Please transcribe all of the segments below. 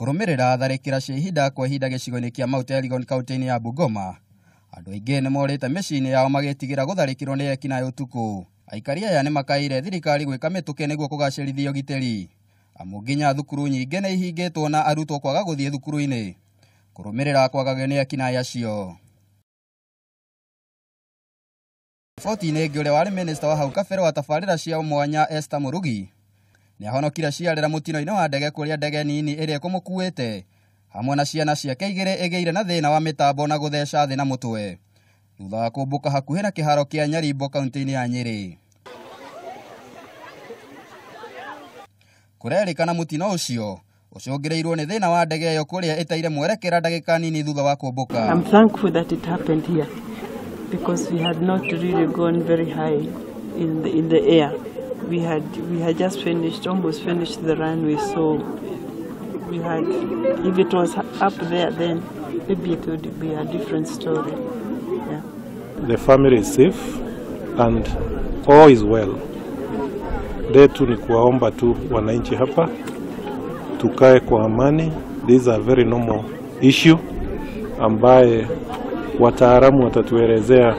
Kũrũmĩrĩra tharĩkĩra cia ihinda kwa ihinda gĩcigo-inĩ kĩa Mount Elgon kaunti-inĩ ya Bungoma, andũ aingĩ nĩ morĩte mĩciĩ-inĩ yao magĩtigĩra gũtharĩkĩrwo nĩ ekinaĩ ũtukũ. Aikari aya nĩ makaĩire thirikari gwĩka mĩtũkĩ nĩguo kũgacĩrithia ũgitĩri, amu nginya thukuru nyingĩ nĩ ihingĩtwo na arutwo kwaga gũthiĩ thukuru-inĩ kũrũmĩrĩra kwagagio nĩ ekinaĩ acio. Riboti-inĩ ĩngĩ, ũrĩa warĩ minista wa hau kabere wa tabarĩra cia mwanya Esther Murugi nĩahonokire ciarĩra mũtino-inĩ wa ndege kũrĩa ndege nini ĩrĩa ĩkũmũkuĩte hamwe na ciana ciake igĩrĩ ĩgĩire na thĩna wa mĩtambo na gũtheca thĩ na mũtwe thutha wa kũmbũka hakuhĩ na kĩharo kĩa Nyarimbo kaunti-inĩ ya Nyĩrĩ. Kũrerĩkana mũtino ũcio ũcũngĩrĩirwo nĩ thĩna wa ndege ĩyo kũrĩa ĩteire mwerekera ndagĩka nini thutha wa kũmbũka. I'm thankful that it happened here because we had not really gone very high in the air. We had just finished, almost finished the runway, so we had, if it was up there, then maybe it would be a different story. Yeah. The family is safe and all is well. Letu ni kuwaomba tu wananchi hapa tukae kwa amani. These are very normal issue ambaye wataalamu watatuelezea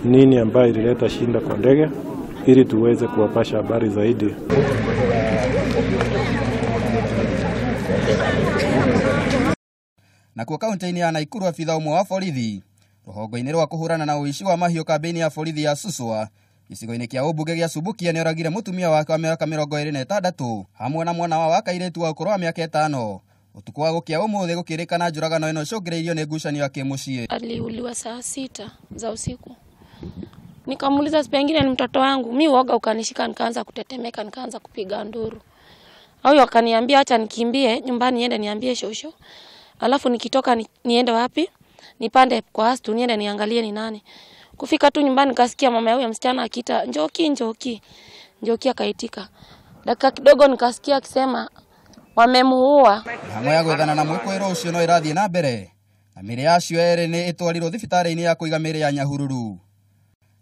nini ambaye ilileta shinda kwa ndege ili tuweze kuwapasha habari zaidi. Na kwa kaunti-inĩ ya Nakuru, abitha ũmwe wa borithi rũhongo-inĩ rwa kũhũrana na ũici wa mahiũ kambĩ-inĩ ya borithi ya Suswa gĩcigo-inĩ kĩa ũmbunge gĩa Subukia nĩoragire mũtumia wake wa mĩaka 26 hamwe na mwana wao wa kairĩtu wa ũkũrũ wa mĩaka 5 ũtukũ wa gũkĩa ũmũthĩ gũkĩrĩkana njũragano ĩno ĩcũngĩrĩirio nĩ ngucanio ya kĩmũciĩ. Aliuliwa saa 6 za usiku. Nikamuuliza pengine ni mtoto wangu. Mi uoga ukanishika, nikaanza kutetemeka, nikaanza kupiga nduru. Au akaniambia acha nikimbie nyumbani niende niambie shosho. Alafu nikitoka niende wapi? Nipande kwa astu niende niangalie ni nani. Kufika tu nyumbani nikasikia mama yangu ya msichana akiita Njoki, Njoki. Njoki akaitika. Dakika kidogo nikasikia akisema wamemuua. Mĩhang'o ya gwethana na mwĩkũĩrwo ũcio no ĩrathiĩ na mbere na mĩĩrĩ ya acio erĩ nĩ ĩtwarirwo thibitarĩ-inĩ ya kũiga mĩĩrĩ ya Nyahururu.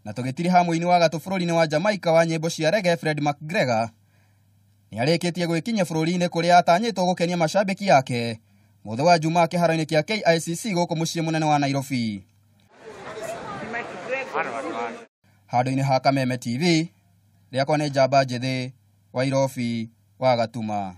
Na tũgĩtiriha mũini wa gatũ bũrũri-inĩ wa Jamaica wa nyĩmbo cia reggae Fred McGregor nĩarĩkĩtie gwĩkinyia bũrũri-inĩ kũrĩa atanyĩtwo gũkenia mashabiki yake mũthĩ wa Jumaa kĩharo-inĩ kĩa KICC gũkũ mũciĩ mũnene wa Nairobi. Handũ-inĩ ha Kameme TV, rĩakwa nĩ Njamba Njĩthĩ wa Irobi wa Gatuma.